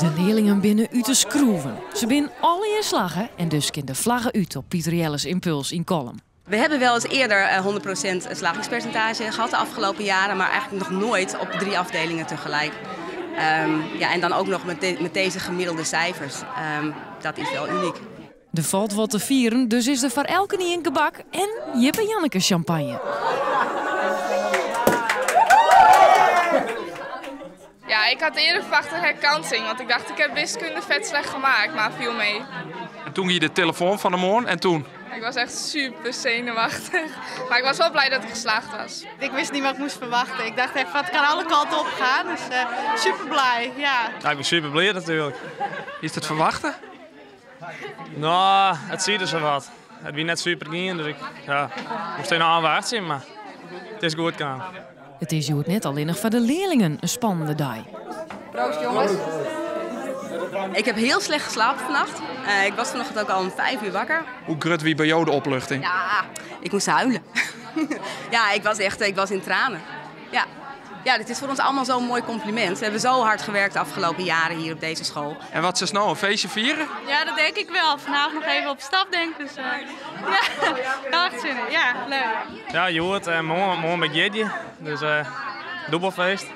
De learlingen binne út de skroeven. Se binne allegear slagge en dus kin de flagge út op Piter Jelles Impuls yn Kollum. We hebben wel eens eerder 100% slagingspercentage gehad de afgelopen jaren, maar eigenlijk nog nooit op drie afdelingen tegelijk. Ja, en dan ook nog met deze gemiddelde cijfers. Dat is wel uniek. Der falt wat te fieren, dus is der foar elkenien gebak en Jip en Janneke champagne. Ja, ik had eerder verwacht een herkansing, want ik dacht ik heb wiskunde vet slecht gemaakt, maar viel mee. En toen ging de telefoon van de morgen en toen? Ik was echt super zenuwachtig, maar ik was wel blij dat ik geslaagd was. Ik wist niet wat ik moest verwachten. Ik dacht echt van het kan alle kanten op gaan, dus super blij, ja. Ja, ik ben super blij natuurlijk. Is het verwachten? Nou, het ziet er zo wat. Het wie net super gien, dus ik moest even aanwaarts maar het is goed gegaan. It is hjoed net allinnich foar de learlingen in spannende dei. Proost jongens. Ik heb heel slecht geslapen vannacht. Ik was vanochtend ook al om 5 uur wakker. Hoe grut wie by jo de opluchting? Ja, ik moest huilen. Ja, ik was echt, ik was in tranen. Ja. Ja, dit is voor ons allemaal zo'n mooi compliment. We hebben zo hard gewerkt de afgelopen jaren hier op deze school. En wat is nou, een feestje vieren? Ja, dat denk ik wel. Vanavond nog even op stap, denk ik. Dus ja, daar echt zin in. Ja, leuk. Ja, je hoort, morgen bij Jidje. Dus dubbelfeest.